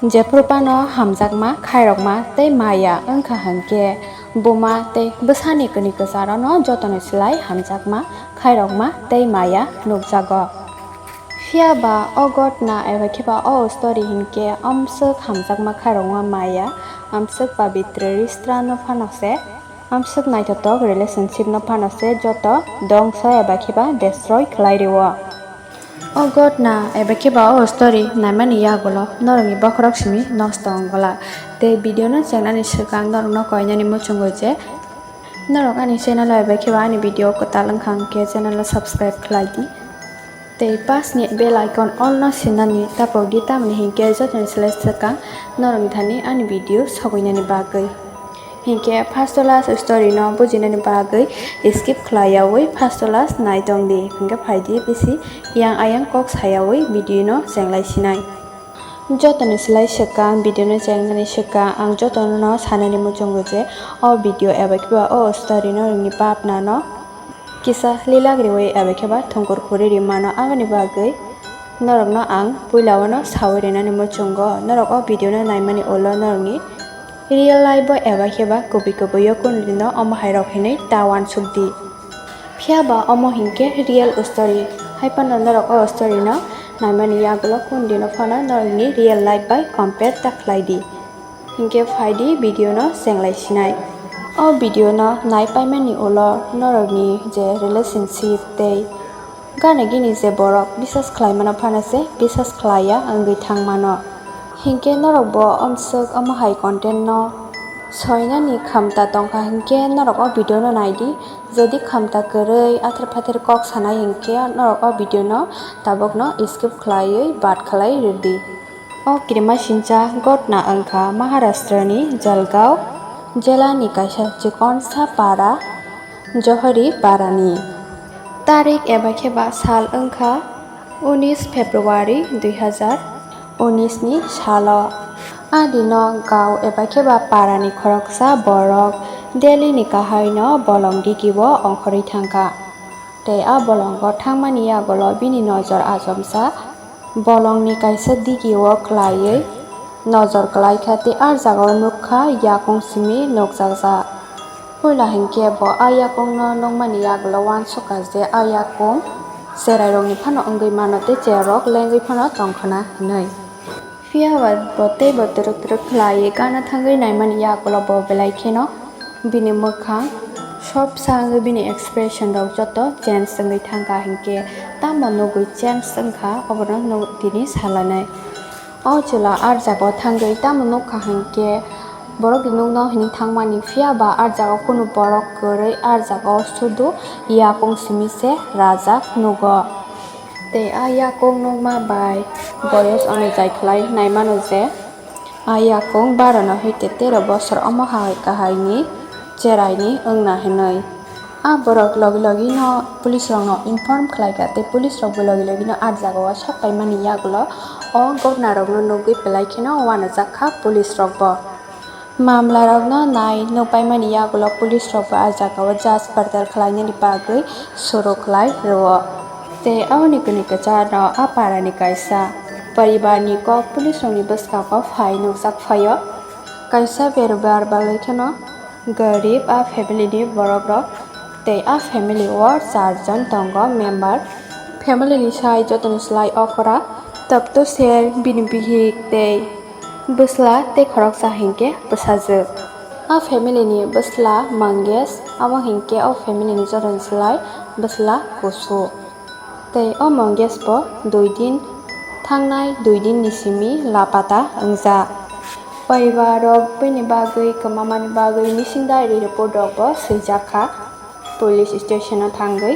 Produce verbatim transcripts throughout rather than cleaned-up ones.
Jephru phano hamjakma khairokma tei maya wngkha hinkhe buma tei bwsani kwnwi kwcharano jotoni slai hamjakma khairokma tei maya nukjago. Phiya ba o gotna eba khe ba o story hinkhe amswk hamjakma khairokma maya, amswk pabitra ristrano phano se, amswk naithothok relationship no phano se joto dongso eba khe ba destroy khlai rwo. O gotna eba khe ba o story naimani yagulo norokni bokhorok simi nosto wng glak. Tei video no chengnani swkang norokno koinani muchungo je norok ani channel o eba khe ba ani video kwtal wngkha hinkhe channel o subscribe khlai di. Tei pass ni bell icon all no sinani tapok di, tamni hinkhe jotoni slai swkang norokni thani ani video sokoinani bagwi. Hinkhe first to last story no bujinani bagwi skip khlaiyawi first to last naitong di. Hinkhe phaidi bisi yang ayang kok sayawi video no chenglai sinai. Jotoni slai swkang video no chengnani swkang ang jotono sanani muchungo je o video eba khe ba o story norokni bapna no kisa lilak riwi eba khe ba thongkur khuri ri mano, aboni bagwi norokno ang puila o no sawi rinani muchungo. Norok o video no naimani ulo norokni real life o eba khe ba kubui kubui o kundino omo hai rok hinwi ta uansuk di. Phiya ba omo hinkhe real story, hai phano norok o story no naimani yagulo kundino phano norokni real life bai compare ta khlai di. Hinkhe phaidi video no chenglai sinai. O video no nai paimani ulo norokni je relationship tei gana gini je borok bisas khlai mano phano se bisas khlai ya wngwi thang mano. Hinkhe norok bo amswk omo hai content no soinani khamta tongkha hinkhe norok o video no nai di. Jodi khamta kwrwi ather phather kok sanai hinkhe norok o video no tabuk no skip khlaiwi bat khlai rw di. O kirimasingcha gotna wngkha Maharashtra ni Jalgaon jela ni kaisa chikonsa para Johori para ni. Tarik eba khe ba sal wngkha unis February dui hazar unis ni salo. A dino gaon eba khe ba para ni khoroksa borok Delhi ni kahai no bolong digi o ongkhorwi thangkha. Tei a bolongo thangmani yagulo bini nojor achomsa bolongni kaisa digi o khlaiwi nojor kwlaikha tei a jagao nukha yakung simi nukjakjak. Puila hinkhe bo a yakungno nukmani yagulo uansukha je a yakung cherairokni phano wngwi mano tei cherarok lengwi phano tongkhwna hinwi. Phiya ba bo tei bo twrwk twrwk khlaiwi gana thangwi naimani yagulo bo belai kheno bini mwkhang sob sa wngwi bini expression rok joto change wngwi thangkha hinkhe tamo nugwi change wngkha obono nuk tini salanai. O chwla a jagao thangwi tamo nukha hinkhe borok nukno hinwi thangmani, phiya ba a jagao kunu borok kwrwi, a jagao sudu yakung simi se rajak nugo. Tei a yakung nukma bai boyos onojai khlai naimano je a yakung baro no hoite tero bosor omo hai kahaini cheraini wngna hinwi. A borok logi logi no police rok no inform khlai kha tei police rok bo logi logi no a jagao sok paimani yagulo o gotna rok no nugwi belai kheno uanajak kha police rok bo. Mamlarokno nai nukpaimani yagulo police rok bo a jagao judge pardal khlainani bagwi suru khlai rwo. Tei aboni kwnwi kwcharno a parani kaisa poribarni kok police rokni bwskango phai nukjak phaio. Kaisa berubar bagwi kheno garib a family ni borok rok tei a family o char jon tongo member. Family ni sai jotoni slai okra, tapto ser, bini bihik tei bwsla tei khoroksa hinkhe bwsajwk. A family ni bwsla Mangesh, abo hinkhe o family ni jotoni slai bwsla kusu. Tei o Mangesh bo dui din thangnai dui din ni simi lapata wngjak. Poribar rok bini bagwi kwmamani bagwi missing diary report rok bo swijak kha. Police station o thangwi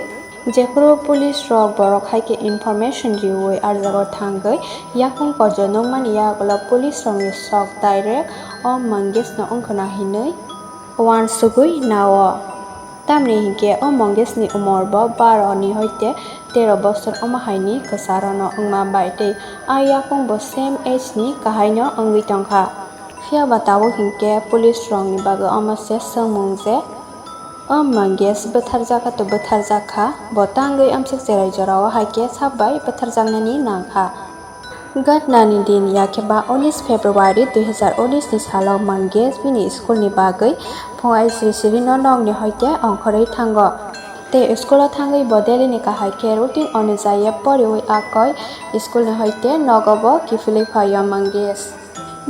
jephuru police rok borok hai khe information riwi a jagao thangwi yakung kojo nukmani yagulo police rokni sok direct o Mangesh no wngkhwna hinwi uansugwi nao. Tamni hinkhe o Mangesh ni umor bo baro ni hoite tero bosor omo hai ni kwcharo no wngma bai tei a yakung bo same age ni kahai no wngwi tongkha. Phiya ba tabuk hinkhe police rok ni bagwi omo se swngmung je O Mangesh bwtharjak kha to bwtharjak kha, bo tangwi amswk cherai jorao hai khe sak bai bwtharjaknani nang kha. Gatnani din, yakhe ba unis February dui hazar unis ni salo Mangesh bini school ni bagwi phung ai siri siri no nokni hoite ongkhorwi thango. Tei school o thangwi bo daily ni kahai khe routine onujaye poriwi akoi school ni hoite nogo bo kiphilwi phaio Mangesh.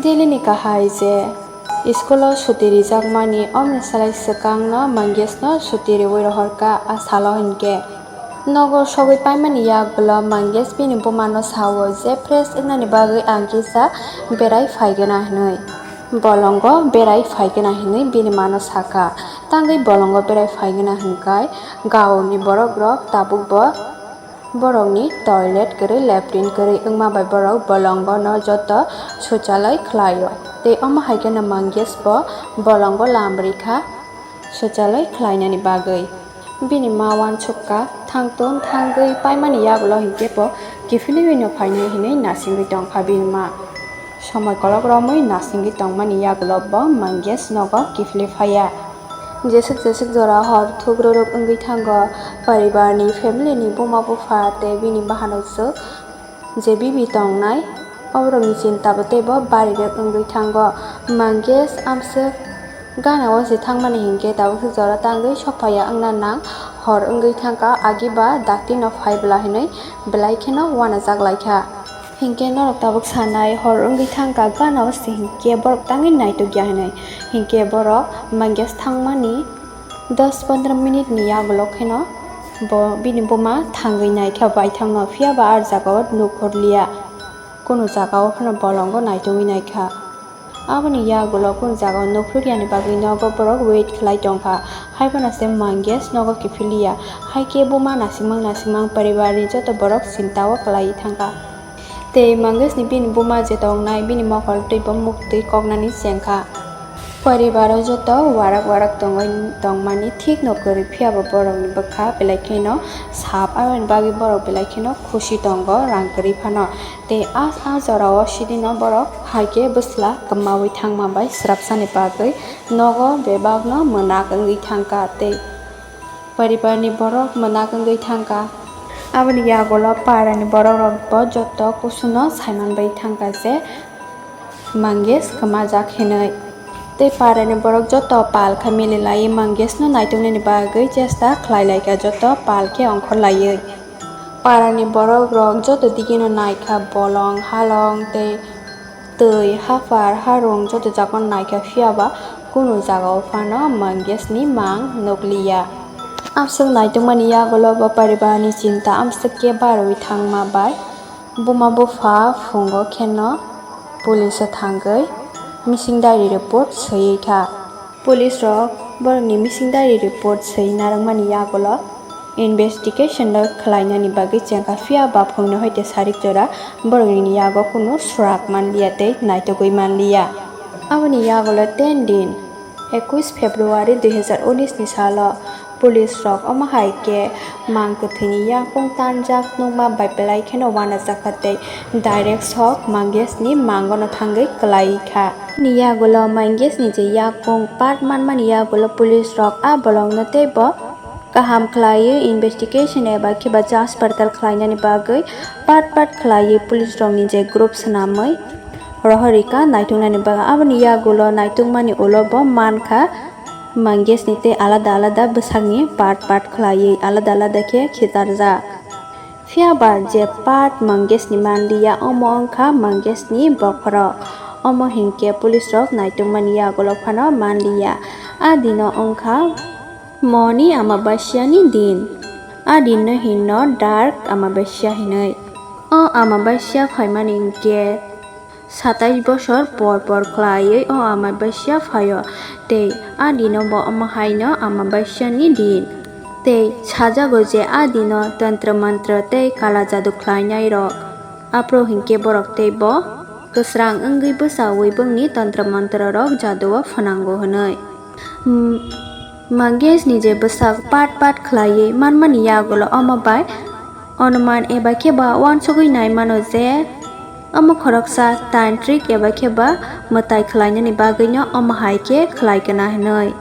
Daily ni kahai je school o suti rijakmani, omni salai swkang no Mangesh no suti riwi rohorkha a salo hinkhe. Nogo sogwi paimani yagulo Mangesh bini buma no sao je fresh wngnani bagwi ang kisa berai phaigwna hinwi. Bolongo berai phaigwna hinwi bini ma no sakha. Tangwi bolongo berai phaigwna hinkhai gaoni borok rok tabuk bo borokni toilet kwrwi, latrine kwrwi wngma bai borok bolongo no joto suchalai khlaio. Tei omo hai kheno Mangesh bo bolongo lam rikha suchalai khlainani bagwi. Bini ma uansukha, thangtun thangwi paimani yagulo hinkhe bo kiphilwi no phainai hinwi nasingwi tongkha bini ma. Somoi kolok romwi nasingwi tongmani yagulo bo Mangesh nogo kiphilwi phaiya. Jeswk jeswk jora hor thukrorok wngwi thango, poribarni, family ni buma bupha tei bini bahanok swk je bibi tongnai, oborokni chinta bo teibo barirok wngwi thango. Mangesh amswk gana o se thangmani hinkhe tabuk se jora tangwi sokphaiya wngna nang hor wngwi thangkha, agi ba dakti no phai bwla hinwi belai kheno uanajak laikha. Hinkhe norok tabuk sanai hor wngwi thangkha gana o se hinkhe borok tangwi naitukya hinwi. Hinkhe borok Mangesh thangmani dos pondro minute ni yagulo kheno bo bini buma thangwi naikha baithangno, phiya ba ah jagao nukhorliya, kunu jagao phano bolongo naitugwi naikha. Aboni yagulo kunu jagao nukhorliyani bagwi nogo borok wait khlai tongkha, haiphano se Mangesh nogo kiphilliya, haikhe buma nasikmang nasikmang poribarni joto borok chintao kwlaiwi thangkha. Tei Mangesh ni bini buma je tongnai, bini mokol twibo muktwi koknani chengkha. Poribar o joto warak warak tongwi tongmani thik no kwrwi, phiya bo borokni bwkha belai kheno sap, aboni bagwi borok belai kheno khusi tongo rang kwrwi phano. Tei a, a jora o sidi no borok hai khe bwsla kwmaui thangma bai swrapsani bagwi nogo bebak no mwnak wngwi thangkha tei poribar ni borok mwnak wngwi thangkha. Aboni yagulo para ni borok rok bo joto kusu no saiman bai thangkha je Mangesh kwmajak hinwi. Tei para ni borok joto pal kha mili laiwi Mangesh no naituknani bagwi chesta khlai laikha, joto pal khe ongkhor laiwi. Para ni borok rok joto digi no naikha, bolong, halong tei twi, haphar, harung joto jaga no naikha, phiya ba kunu jaga o phano Mangesh ni mang nukliya. Amswk naitukmani yagulo bo poribar ni chinta amswk khe barwi thangma bai buma bupha phungo kheno police o thangwi missing diary report swiwi kha. Police rok borokni missing diary report swi narwkmani yagulo investigation no khlainani bagwi chengkha, phiya ba phungni hoite sarik jora borokni yago kunu swrak manliya tei naitugwi manliya. Aboni yagulo ten din, ekush February dui hazar unis ni salo police rok omo hai khe mang kwthwini yakung tanjak nukma bai belai kheno uanajakha tei direct sok Mangesh ni mango no thangwi kwlai kha. Ni yagulo Mangesh ni je yakung part manmani yagulo police rok a bolong no teibo kaham khlaiwi investigation eba khe ba jach padtal khlainani bagwi part part khlaiwi police rokni je group swnamwi rohorika naituknani bagwi. Aboni yagulo naitukmani ulo bo mankha Mangesh ni tei alada alada bwsakni part part khlaiwi alada alada khe khitarjak. Phiya ba je part Mangesh ni manliya, omo wngkha Mangesh ni bokhorok. Omo hinkhe police rok naitukmani yagulo phano manliya. A dino wngkha Moni Amabasya ni din. A din no hino Dark Amabasya hinwi. O Amabasya phaimani hinkhe satais bosor por por khlaiwi o Amabasya phaio, tei a dino bo omo haino Amabasya ni din. Tei sajago je a dino tantra mantra tei kala jadu khlainai rok. Aphuru hinkhe borok tei bo kwsrang wngwi bwchaui bongni tantra mantra rok jadu o phwnango hwnwi. Hmm, Mangesh ni je bwsak pat pat khlaiwi manmani yagulo omo bai onuman eba khe ba uansugwi nai mano je omo khoroksa tantric eba khe ba mwtai khlainani bagwino omo hai khe khlai kana hinwi.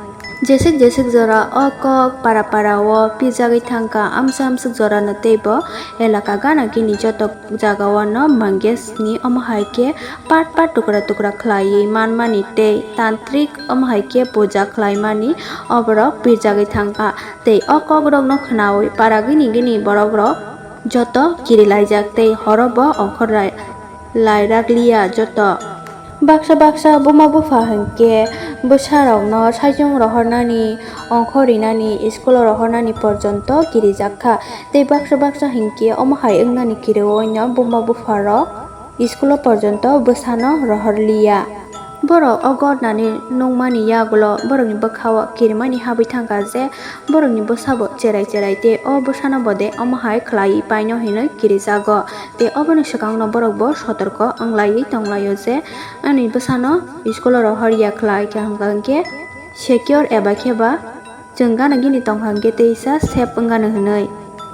Jeswk jeswk jora o kok para para o pijagwi thangkha, amswk amswk jora no teibo elaka gana gini joto jaga o no Mangesh ni omo hai khe part part tukra tukra khlaiwi manmani tei tantrik omo hai khe puja khlaimani oborok pijagwi thangkha. Tei o kok rok no khwnawi para gini gini borok rok joto kirilaijak tei horo bo ongkhor lai lairakliya joto. Baksa baksa buma bupha hinkhe bwsarokno saichung rohornani, ongkhor rinani, school-o rohornani porjonto kirijakha. Tei baksa baksa hinkhe omo hai wngnani kirioino buma bupharok school-o porjonto bwsano rohorliya. Borok o gotnani nukmani yagulo borokni bwkha-o kirimani habwi thangkha je, borokni bwsabo cherai cherai tei o bwsano bode omo hai khlaiwi paino hinwi kirijago. Tei oboni swkangno borokbo sotorko wnglaiwi tonglaio je ani bwsano school-o rohor ya khlai kha hwnkha hwnkhe secure eba khe ba chwng gana gini tongkha hwnkhe teisa safe wngano hinwi.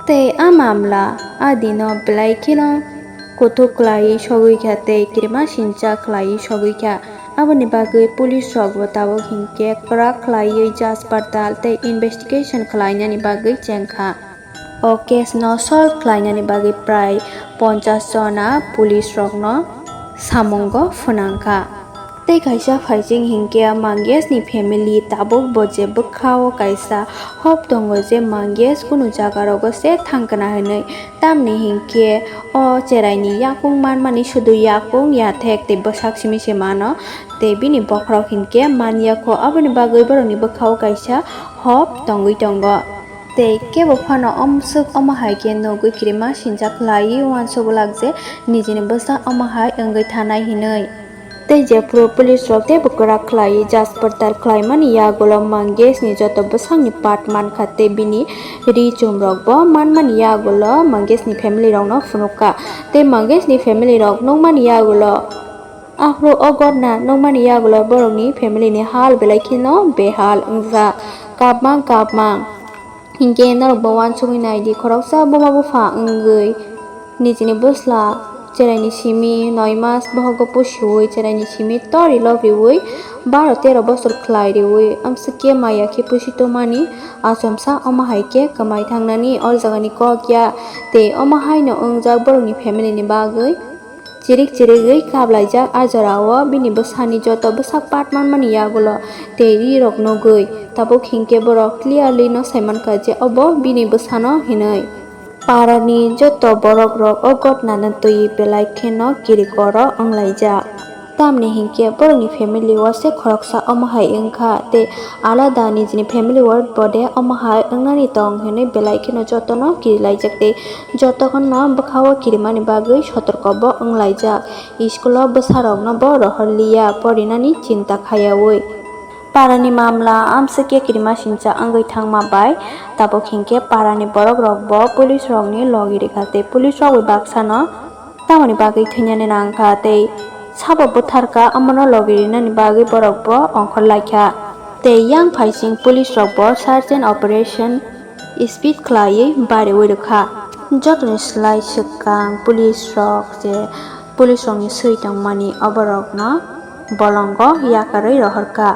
Tei a mamla a dino belai kheno kuthuk khlaiwi sogwi kha tei kirima sincha khlaiwi sogwi kha. Aboni bagwi police rokbo tabuk hinkhe kwrak khlaiwi jaj partal tei investigation khlainani bagwi chengkha. O case no solve khlainani bagwi prai ponchas jona police rokno samungo phwnangkha. Tei kaisa phaising hinkhe Mangesh ni family tabuk bo je bwkha o kaisa hope tongo je Mangesh kunu jaga rogo se thangkna hinwi. Tamni hinkhe o cherai ni yakung manmani sudu yakung yathek tei bwsak simi se mano tei bini bokhorok hinkhe manyakho, aboni bagwi borokni bwkha o kaisa hope tongwi tongo. Tei kebo phano omswk omo hai khe nugwi kirima sincha khlaiwi uansuk glak je nijini bwsa omo hai wngwi thanai hinwi. Tei jephuru police rok teibo kwrak khlaiwi jaj portal khlaimani yagulo Mangesh ni joto bwsakni part mankha tei bini ri chum rokbo manmani yagulo Mangesh ni family rokno phunukha. Tei Mangesh ni family rok nukmani yagulo aphuru o gotna nukmani yagulo borokni family ni hal belai kheno behal wngjak, kapmang kapmang. Hinkhe norokbo uansugwi naidi, khoroksa buma bupha wngwi nijini bwsla cheraini simi noi mas bohogo pusiwi cheraini simi tori lok riwi baro tero bosor khlai riwi amswkhe maya khe pusi tongmani achomsa omo hai khe kwmai thangnani o jagani kok ya tei omo haino wngjak borokni family ni bagwi. Chirik chirigwi kaplaijak a jorao bini bwsani joto bwsak part manmani yagulo tei ri rok nugwi. Tabuk hinkhe borok clearly no saimankha je obo bini bwsano hinwi. Parani joto borok rok o gotnano twiwi belai kheno kirikoro wnglaijak. Tamni hinkhe borokni family o se khoroksa omo hai wngkha tei alada nijini family o bode omo hai wngnani tong hinwi belai kheno jotono kirilaijak tei jotono bwkha-o kirimani bagwi sotorko bo wnglaijak. School-o bwsarokno bo rohorliya porinani chinta khayaui. Parani mamla amswkhe kirima sincha wngwi thangma bai tabuk hinkhe parani borok rokbo police rokni logi rikha tei police rok bai baksano tamoni bagwi thwinani nangkha tei sabo bwtharkha, omono logi rinani bagwi borokbo ongkhor laikha. Tei yang phaising police rokbo search and operation speed khlaiwi bariwi rwkha. Jotoni slai swkang police rok je police rokni swi tongmani oborokno bolongo yakarwi rohorkha.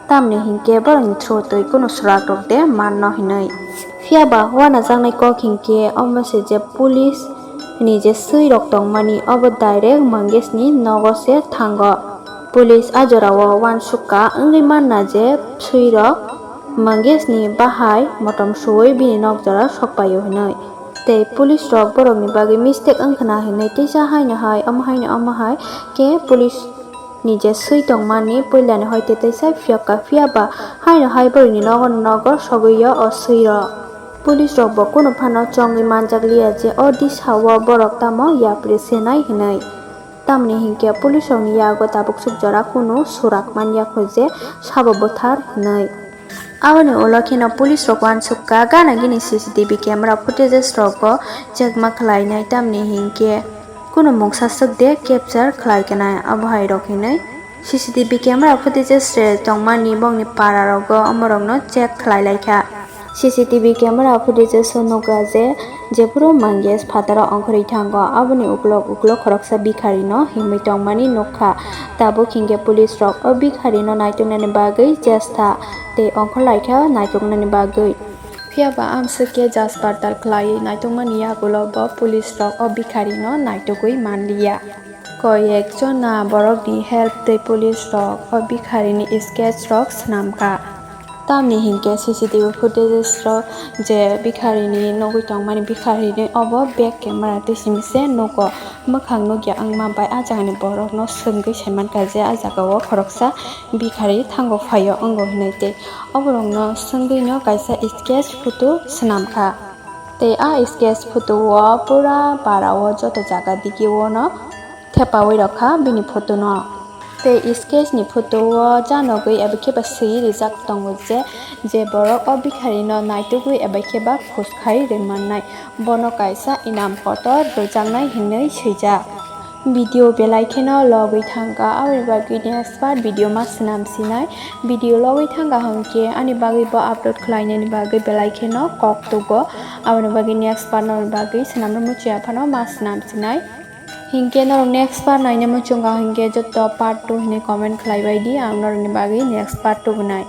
Tamni hinkhe borokni through twi kunu swrak rok de manno hinwi. Phiya ba uanajaknai kok hinkhe omo se je police ni je swi rok tongmani obo direct Mangesh ni nogo se thango. Police a jorao uansukha wngwi manna je swi rok Mangesh ni bahai motom suwi bini nok jora sokpaio hinwi. Tei police rok borokni bagwi mistake wngkhwna hinwi teisa haino hai omo haino omo hai khe police ni je swi tongmani puilani hoi tei teisa phiyokha, phiya ba haino hai borokni nogo nogo sogwi o swi rok. Police rok bo kunu phano chongwi manjak liya je o disa o borok tamo yapri senai hinwi. Tamni hinkhe police rokni yago tabuk suk jora kunu surak manya kho je sabo bwthar hinwi. Aboni ulo kheno police rok uansukha gana gini C C T V camera footages rogo check ma khlainai, tamni hinkhe kunu mungsa swk de capture khlai khnai abo hai rok hinwi. C C T V camera footages se tongmani bongni para rogo omorokno check khlai laikha. C C T V camera footage o nukha je, jephuru Mangesh phataro ongkhorwi thango, aboni uklok uklok khoroksa bikharino himwi tongmani nukha. Tabuk hinkhe police rok o bikharino naituknani bagwi chesta tei ongkhorlaikha naituknani bagwi. Phiyaba amswk khe jaspartal khlaiwi naitukmani yagulo bo police rok o bikharino naitugwi manliya. Koyek jona borokni help tei police rok o bikharini sketch rok swnamkha. Tamni hinkhe C C T V footage rok je bikharini nugwi tongmani bikharini obo back camera twi simi se nugo. Mwkhang nukya wngma bai ah jagani borokno swngwi saimankha je ah jagao khoroksa bikhari thango phaio wngo hinwi tei oborokno swngwino kaisa sketch photo swnamkha. Tei ah sketch photo o pura para o joto jaga digi o no thepawi rokha bini photo no. Tei sketch ni photo o janogwi eba khe ba swiwi rijak tongo je, je borok o bikharino naitugwi eba khe ba khus khai rwmannai, bono kaisa inam kotor rwjaknai hinwi swijak. Video belai kheno logwi thangkha, aboni bagwi next part video ma swnam sinai. Video logwi thangkha hwnkhe ani bagwi bo upload khlainani bagwi belai kheno kok tugo, aboni bagwi next part noni bagwi swnamna muchungya phano ma swnam sinai. Hinkhe norok next part naina muchungkha hinkhe joto part two hinwi comment khlaibai di, ang norokni bagwi next part two bwnai.